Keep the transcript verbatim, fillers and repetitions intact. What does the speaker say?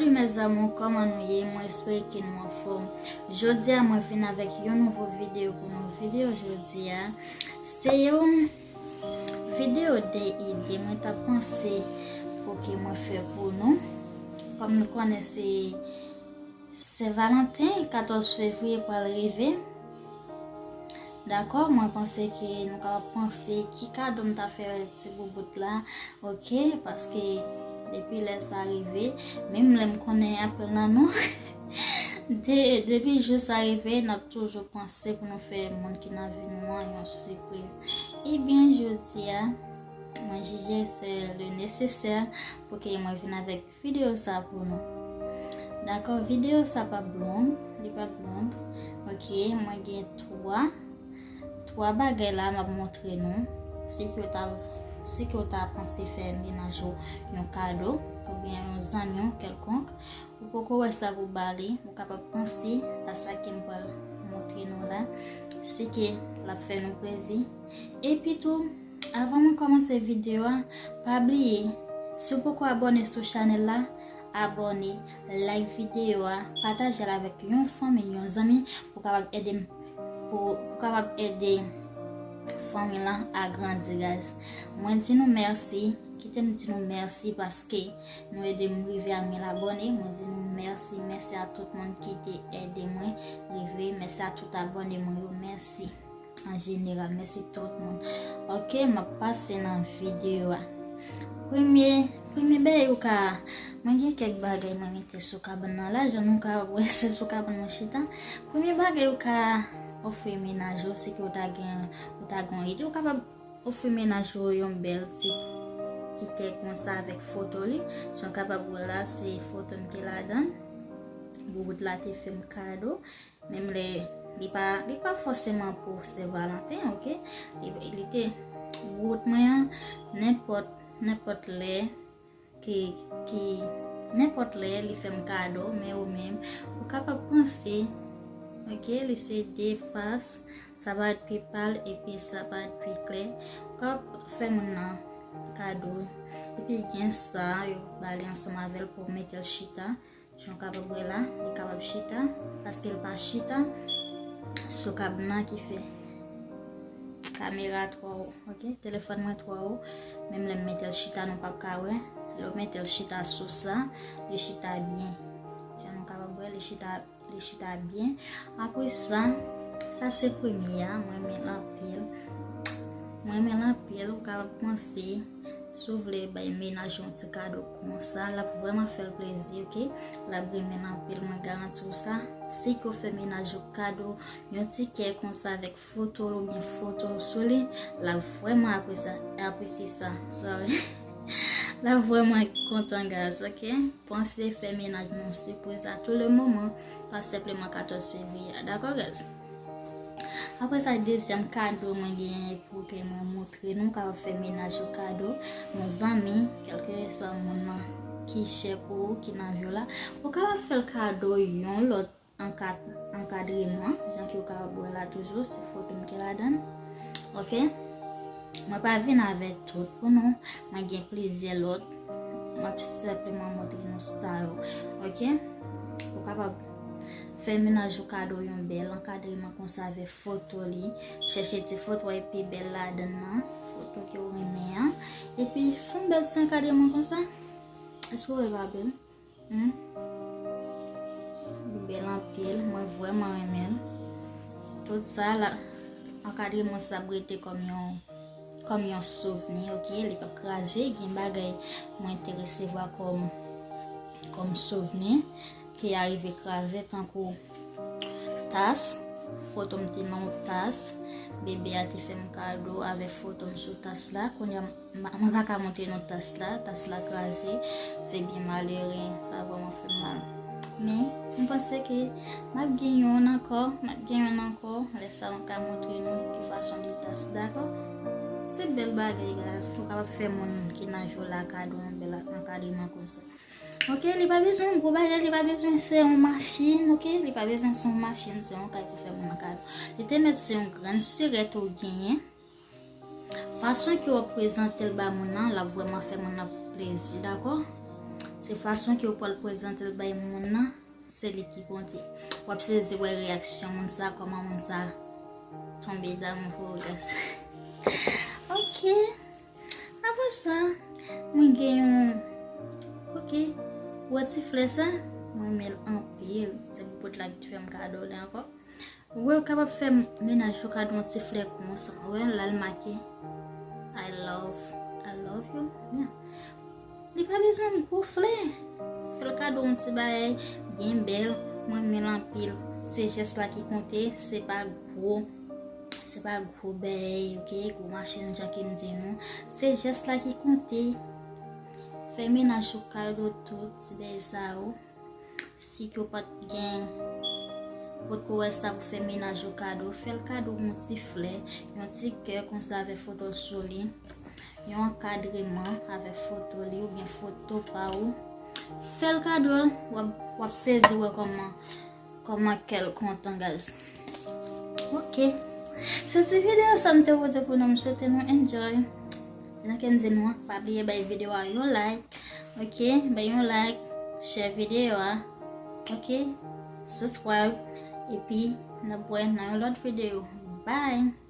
Mes amours, kòman nou ye? Mwen espere ke nou anfòm. Jodi a mwen vin avèk yon nouvo videyo pou nou. Videyo jodi a se yon videyo de ide mwen t ap panse pou ke mwen fè pou nou. Kòm nou konnen se Sen Valanten, katòz fevriye pral rive. Dakò, mwen panse ke nou kapab panse ki kado m ta fè ti boubout la, oke, paske depi lè sa rive, menm lè m konnen apèl nan nou, de, depi jou sa rive, n ap toujou panse pou nou fè moun ki nan vi nou an yon sipriz. Ebyen, jodi a, mwen jije se le nesesè pou ke mwen vin avèk videyo sa pou nou. Dakò, videyo sa p ap long, li p ap long. Oke, mwen gen twa, twa bagay la m ap montre nou. Si ke w ta, si ke w ta panse fè mennaj ou yon kado, oubyen yon zanmi w kèlkonk, ou poko wè sa pou ba li, ou kapab panse a sa ke m pral montre nou la, si ke l ap fè nou plezi. Epi tou, avan mwen kòmanse videyo a, pa bliye, si w poko abòne sou chanèl la, abòne, like videyo a, pataje l avèk yon fanmi, yon zanmi, pou kapab ede m, pou, pou kapab ede fanmi lan agrandi, guys. Mwen di nou mèsi, kite m di nou mèsi paske nou ede m rive a mil abòne. Mwen di nou mèsi, mèsi a tout moun ki te ede mwen rive, mèsi a tout abòne mwen yo, mèsi. An jeneral, mèsi tout moun. Oke, m ap pase nan videyo a. Premye, premye bagay ou ka, mwen gen kèk bagay mwen mete sou kabann nan la, jan nou ka wè se sou kabann mwen chita. Premye bagay ou ka ofri mennaj ou, se ke ou ta gen, ou ta gen yon ide, ou kapab ofri mennaj ou yon bèl ti, ti kè konsa avèk foto li. Jan w kapab wè la, se foto m te ladan. Boubout la te fè m kado. Menm lè li pa, li pa fòseman pou Sen Valanten, oke? Li, li te, boubout mwen an, nenpòt, nenpòt lè, ki, ki, nenpòt lè, li fè m kado, men ou menm, ou kapab panse, oke? Li se de fas, sa parèt pi pal, epi sa parèt pi klè. Ou kapab fè moun nan kado, epi gen sa, yo ba li ansanm avè l pou mete l chita. Jan w kapab wè la, li kapab chita, paske l pa chita sou kab nan ki fè kamera twò wo, oke? Telefòn mwen twò wo, menm lè m mete l chita, nou p ap ka wè. Lè w mete l chita sou sa, li chita byen. Jan nou kapab wè, li chita, li chita byen. Apre sa, sa se premye a, mwen renmen l anpil. Mwen renmen l anpil, ou kapab panse, si w vle bay mennaj ou yon ti kado konsa, l ap vrèman fè l plezi, oke? L ap renmen l anpil, mwen garanti w sa. Si ke w fè mennaj ou kado yon ti kè konsa avèk foto l oubyen foto w sou li, l ap vrèman apresye, apresye sa. Sorry. L ap vrèman kontan, guys, oke? Panse fè mennaj nou sipriz a tou le moman, pa senpleman katòz fevriye a. Dakò, guys? Apre sa, dezyèm kado mwen genyen pou ke mwen montre nou, kapab fè mennaj ou kado, yon zanmi, kèlkeswa moun nan ki chè pou ou, ki nan vi w la, ou kapab fè l kado yon lòt anka-, ankadreman, jan ke w kapab wè la toujou, se foto m ki ladan l. Oke? Mwen pa vin avèk tout pou nou, mwen gen plizyè lòt. M ap senpleman montre nou sa yo. Oke? Ou kapab fè mennaj ou kado yon bèl ankadreman konsa avèk foto li. Chèche ti foto epi bèl ladan nan, foto ke w renmen an. Epi fè yon bèl ti ankadreman konsa. Èske w wè l pa bèl? Hmm? Li bèl anpil, mwen vrèman renmen l. Tout sa la, ankadreman sa ap rete kòm yon, kòm yon souvni, oke? Li p ap kraze, gen bagay mwen te resevwa kòm, kòm souvni ki arive kraze, tankou tas, foto m te nan yon tas, bebe a te fè m kado avèk foto m sou tas la. Kounye a, m, mwen pa ka montre nou tas la, tas la kraze, se byen malere, sa vrèman fè m mal. Men, m panse ke m ap gen youn ankò, m ap gen youn ankò, lè sa mwen ka montre nou ki fason li tas, dakò? Se bèl bagay, guys, ou kapab fè moun ki nan vi w la kado yon bèl ankadreman konsa. Oke, li pa bezwen gwo bagay, li pa bezwen se yon machin, oke? Li pa bezwen se yon machin, se yon kay pou fè moun nan kado. Li te mèt se yon grenn sirèt ou genyen. Fason ke w ap prezante l ba moun nan, l ap vrèman fè moun nan plezi, dakò? Se fason ke w pral prezante l bay moun nan, se li ki konte. W ap sezi wè reyaksyon moun sa, kòman moun sa tonbe damou pou ou, guys. Ok. Apre sa, mwen gen yon, ok, wè ti flè sa, mwen renmen l anpil. Se poupot la ki te fè m kado li ankò. Ou wè, ou kapab fè mennaj ou kado yon ti flè konsa. Ou wè, la l make I love, I love you. Yeah. Li pa bezwen gwo flè. Fè l kado yon ti bagay byen bèl. Mwen renmen l anpil. Se jès la ki konte, se pa gwo. Se pa gwo bèy, ok? Gwo machin, jan ke m di nou. Se jès la ki konte. Fè mennaj ou kado tout ti bèy sa yo. Si ke w pa t gen, potko wè sa pou fè mennaj ou kado, fè l kado yon ti flè, yon ti kè konsa avèk foto sou li, yon ankadreman avèk foto li oubyen foto pa ou. Fè l kado l, w ap, w ap sezi wè kòman, kòman kè l kontan, guys. Ok. Se ti videyo sa m te pote pou nou, m swete nou enjoy. Jan ke m di nou an, pa bliye bay videyo a yon like. Ok, bay yon like, share videyo a. Ok, subscribe, epi n ap wè nan yon lòt videyo. Bye!